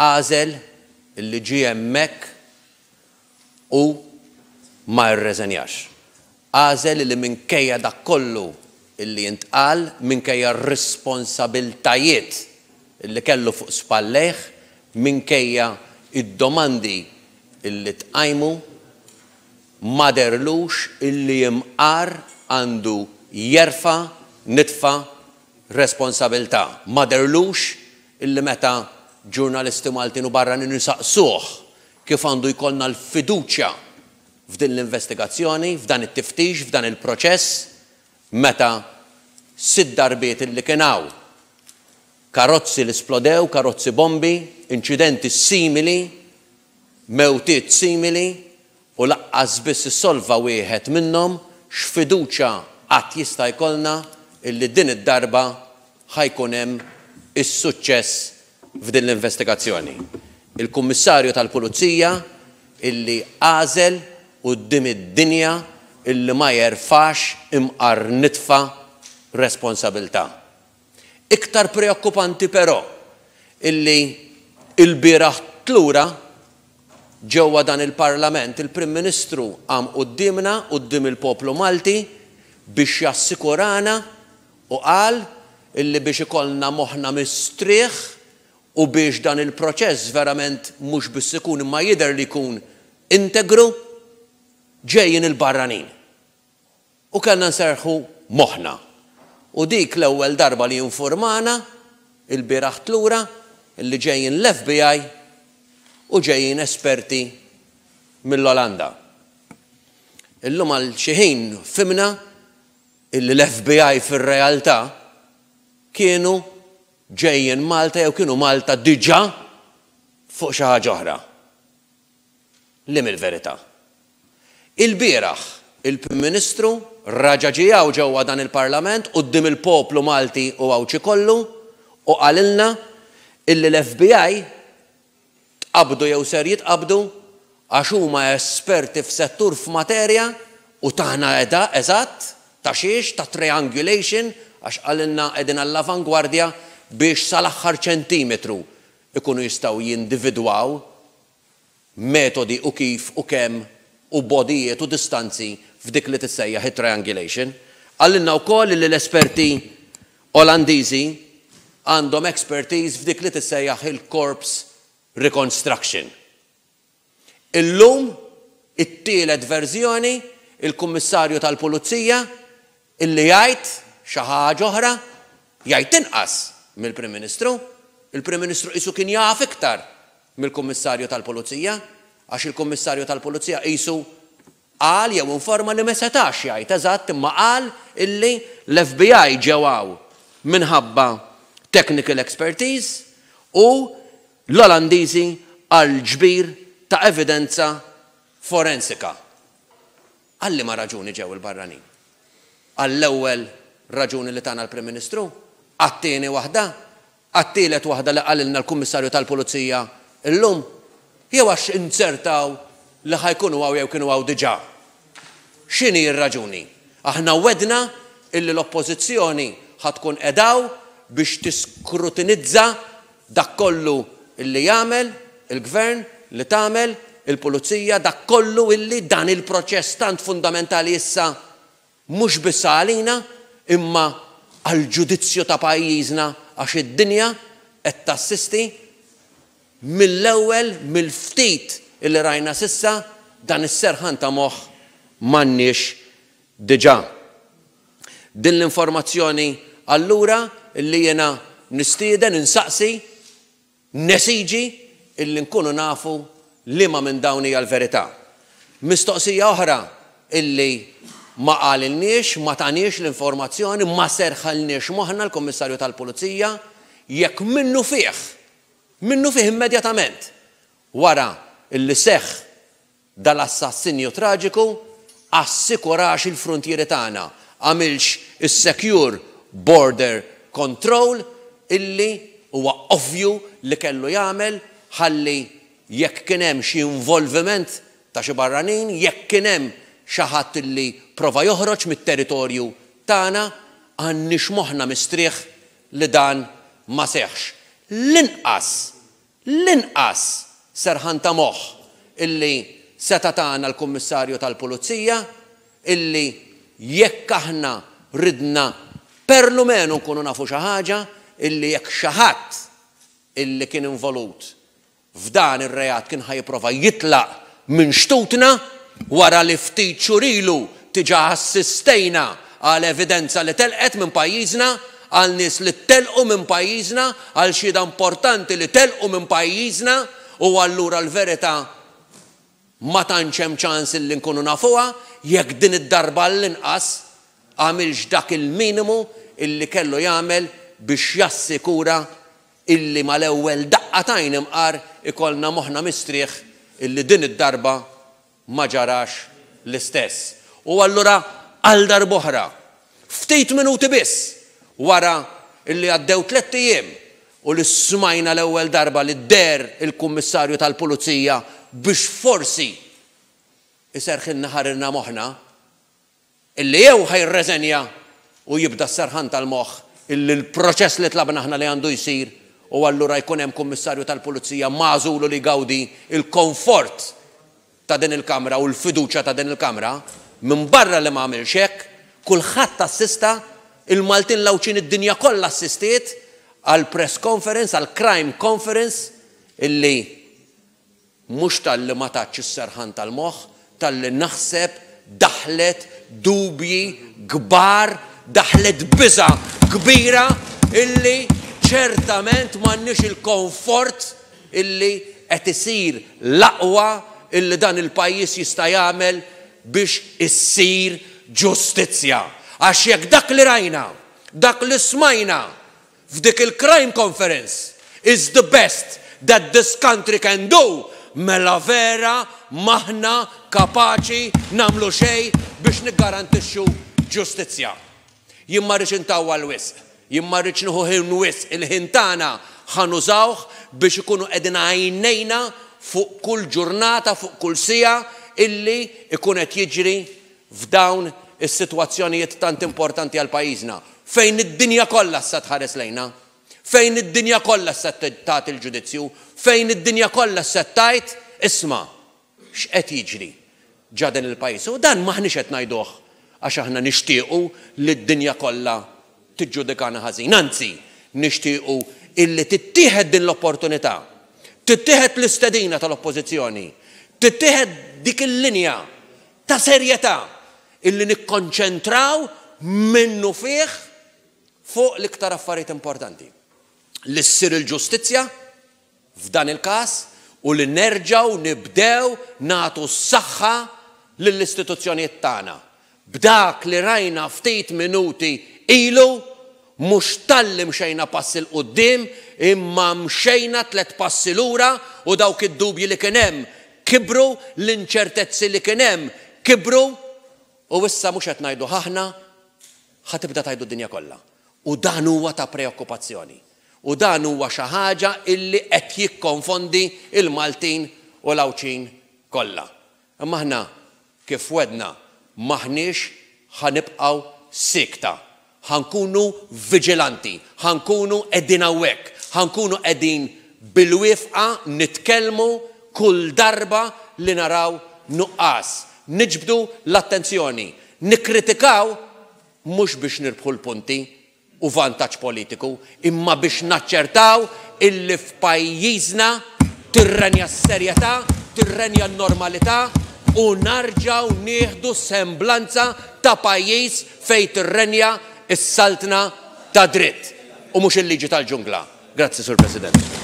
għażel illi ġie hemmhekk u ma rreżenjax. Għażel illi minkejja dak kollu illi intqal, minkejja r-responsabiltajiet illi kellu fuq spallejh, minkejja id-domandi illi tqajmu, ma dehrlux illi imqar għandu jerfa' nitfa responsabilità. Ma dehrlux illi meta ġurnalisti Maltin u barranin isaqsuh kif għandu jkollna l-fiduċja f'din l-investigazzjoni, f'dan it-tiftix, f'dan il-proċess, meta 6 darbiet illi kien hawn karozzi li splodew, karozzi bombi, inċidenti simili, mewtiet simili, u laqqas biss issolva wieħed minnhom, x'fiduċja qatt jista' jkollna illi din id-darba ħa jkun hemm is-suċċess f'din l-investigazzjoni. Il-Kummissarju tal-Pulizija illi għażel quddiem id-dinja illi ma jerfax imqar nitfa responsabilità. Iktar preokkupanti però illi il-bieraħ tlura ġewwa dan il-Parlament il-Prim Ministru qam quddiemna, quddiem il-poplu Malti, biex jassikurana u qal illi biex ikollna moħħna mistrieħ u biex dan il-proċess verament mhux biss ikun imma jidher li jkun integru, ġejjin il-barranin. U kellna nserrħu moħħna. U dik l-ewwel darba li informana il-bieraħ tlura li ġejjin l-FBI u ġejjin esperti mill-Olanda. Illum għal xi ħin fhimna illi l-FBI fir-realtà kienu ġejjin Malta jew kienu Malta diġà fuq xi ħaġa oħra. Li mill-verità. Il-bieraħ il-Prim Ministru raġa' ġie hawn ġewwa dan il-Parlament quddiem il-poplu Malti u Għawdxi kollu u qalilna illi l-FBI tqabdu jew ser jitqabdu għax huma esperti f'settur f'materja u tana età eżatt ta' xiex, ta' triangulation, għax qalilna qegħdin għall-avangwardja biex sal-aħħar ċentimetru ikunu jistgħu jindividwaw metodi u kif u kemm u bodijiet u distanzi f'dik li tissejjaħ it-triangulation. Qalilna wkoll li l-esperti Olandiżi għandhom expertise f'dik li tissejjaħ il-corpse reconstruction. Illum, it-tielet verżjoni, il-Kummissarju tal-Pulizija illi jgħid xi ħaġa oħra, jgħid inqas mill-Prim Ministru. Il-Prim Ministru qisu kien jaf iktar mill-Kummissarju tal-Pulizija, għax il-Kummissarju tal-Pulizija qisu qal jew informa li ma setax jgħid eżatt, imma qal illi l-FBI ġew hawn minħabba technical expertise u l-Olandiżi għal ġbir ta' evidenza forensika. Għal liema raġuni ġew il-barranin? Għall-ewwel raġuni li tana l-Prim Ministru? Għat-tieni waħda? Għat-tielet waħda li qalilna l-Kummissarju tal-Pulizija llum? Jew għax inzertaw li ħa jkunu hawn jew kienu hawn diġà? X'inhi r-raġuni? Aħna wegħdna illi l-Oppożizzjoni ħa tkun qiegħda hawn biex tiskrutinizza dak kollu illi jagħmel il-Gvern, li tagħmel il-Pulizija, dak kollu illi dan il-proċess tant fundamentali issa mhux biss għalina imma għall-ġudizzju ta' pajjiżna għax id-dinja qed tassisti mill-ewwel mill-ftit illi rajna s'issa dan is-serħan ta' moħħ m'għandniex diġà. Din l-informazzjoni allura illi jiena nistieden, insaqsi, nesiġi illi nkunu nafu liema minn dawn hija l-verità. Mistoqsija oħra illi ma qalilniex, ma taniex l-informazzjoni, ma serħalniex moħħna l-Kummissarju tal-Pulizija jekk minnufih, minnufih immedjatament wara illi seħħ dal-assassinju traġiku, assikurax il-frontieri tagħna, għamilx is-secure border control illi huwa ovvju li kellu jagħmel ħalli jekk kien hemm xi involviment ta' xi barranin, jekk kien hemm xi ħadd illi prova joħroġ mit-territorju tagħna, għandniex moħħna mistrieħ li dan ma seħħx. L-inqas L-inqas serħan ta' moħħ illi seta' tana l-Kummissarju tal-Pulizija illi jekk aħna ridna perlumenu nkunu nafu xi ħaġa illi jekk xi ħadd illi kien involut f'dan ir-reat kien ħa jipprova jitlaq minn xtutna wara li ftit xhur ilu diġà assistejna għal evidenza li telqet minn pajjiżna, għal nies li telqu minn pajjiżna, għal xhieda importanti li telqu minn pajjiżna u allura l-verità ma tantx hemm ċans illi nkunu nafuha jekk din id-darba għall-inqas għamilx dak il-minimu illi kellu jagħmel biex jassikura illi mal-ewwel daqqa t'għajn imqar ikollna moħħna mistrieħ illi din id-darba ma ġarax l-istess. U allura għal darb'oħra, ftit minuti biss wara illi għaddew tlett ijiem u li smajna l-ewwel darba li deher il-Kummissarju tal-Pulizija biex forsi iserrħilna ħarirna moħħna, Illi jew ħa jirreżenja u jibda s-serħan tal-moħħ illi l-proċess li tlabna aħna li għandu jsir u allura jkun hemm Kummissarju tal-Pulizija magħżul u li jgawdi l-konfort ta' din il-Kamra u l-fiduċja ta' din il-Kamra, minbarra li ma għamilx hekk, kulħadd assista, il-Maltin l-Għawdxin id-dinja kollha assistiet għall-press conference, għall-crime conference illi Mhux talli ma tatx is-serħan tal-moħħ, talli naħseb daħħlet dubji kbar, daħħlet biża' kbira illi ċertament m'għandniex il-konfort illi qed isir l-aqwa illi dan il-pajjiż jista' jagħmel biex issir ġustizzja. Għax jekk dak li rajna, dak li smajna f'dik il-crime conference is the best that this country can do, mela vera m'aħna kapaċi nagħmlu xejn biex niggarantixxu ġustizzja. Jien ma rridx intawwal wisq, jien ma rridx nieħu ħin wisq, il-ħin tagħna ħa nużawh biex ikunu qegħdin għajnejna fuq kull ġurnata, fuq kull siegħa illi jkun qed jiġri f'dawn is-sitwazzjonijiet tant importanti għal pajjiżna, fejn id-dinja kollha issa tħares lejna, fejn id-dinja kollha issa tagħti l-ġudizzju, fejn id-dinja kollha issa tgħid, isma', x'qed jiġri ġa din il-pajjiż. U dan m'aħniex qed ngħiduh għax aħna nixtiequ li d-dinja kollha tiġġudikana ħażin, anzi, nixtiequ illi tittieħed din l-opportunità, tittieħed l-istedina tal-Oppożizzjoni, tittieħed dik il-linja ta' serjetà illi nikkonċentraw minnufih fuq l-iktar affarijiet importanti. Li ssir il-ġustizzja f'dan il-każ u li nerġgħu nibdew nagħtu s-saħħa lill-istituzzjonijiet tagħna. B'dak li rajna ftit minuti ilu, mhux talli mxejna pass 'il quddiem imma mxejna tlett passi lura u dawk id-dubji li kien hemm kibru, l-inċertezzi li kien hemm kibru u issa mhux qed ngħiduh aħna, ħa tibda tgħidu d-dinja kollha. U dan huwa ta' preokkupazzjoni. U dan huwa xi ħaġa illi qed jikkonfondi l-Maltin u l-Għawdxin kollha. Imma aħna Kif wegħdna, m'aħniex ħa nibqgħu siekta. Ħa nkunu viġilanti, ħa nkunu qegħdin hawnhekk, ħa nkunu qegħdin bil-wifqa nitkellmu kull darba li naraw nuqqas. Niġbdu l-attenzjoni. Nikkritikaw mhux biex nirbħu l-punti, u vantaġġ politiku, imma biex naċċertaw illi f'pajjiżna tirrenja s-serjetà, tirrenja n-normalità u narġgħu nieħdu semblanza ta' pajjiż fejn tirrenja s-saltna tad-dritt u mhux il-liġi tal-ġungla. Grazzi, Sur President.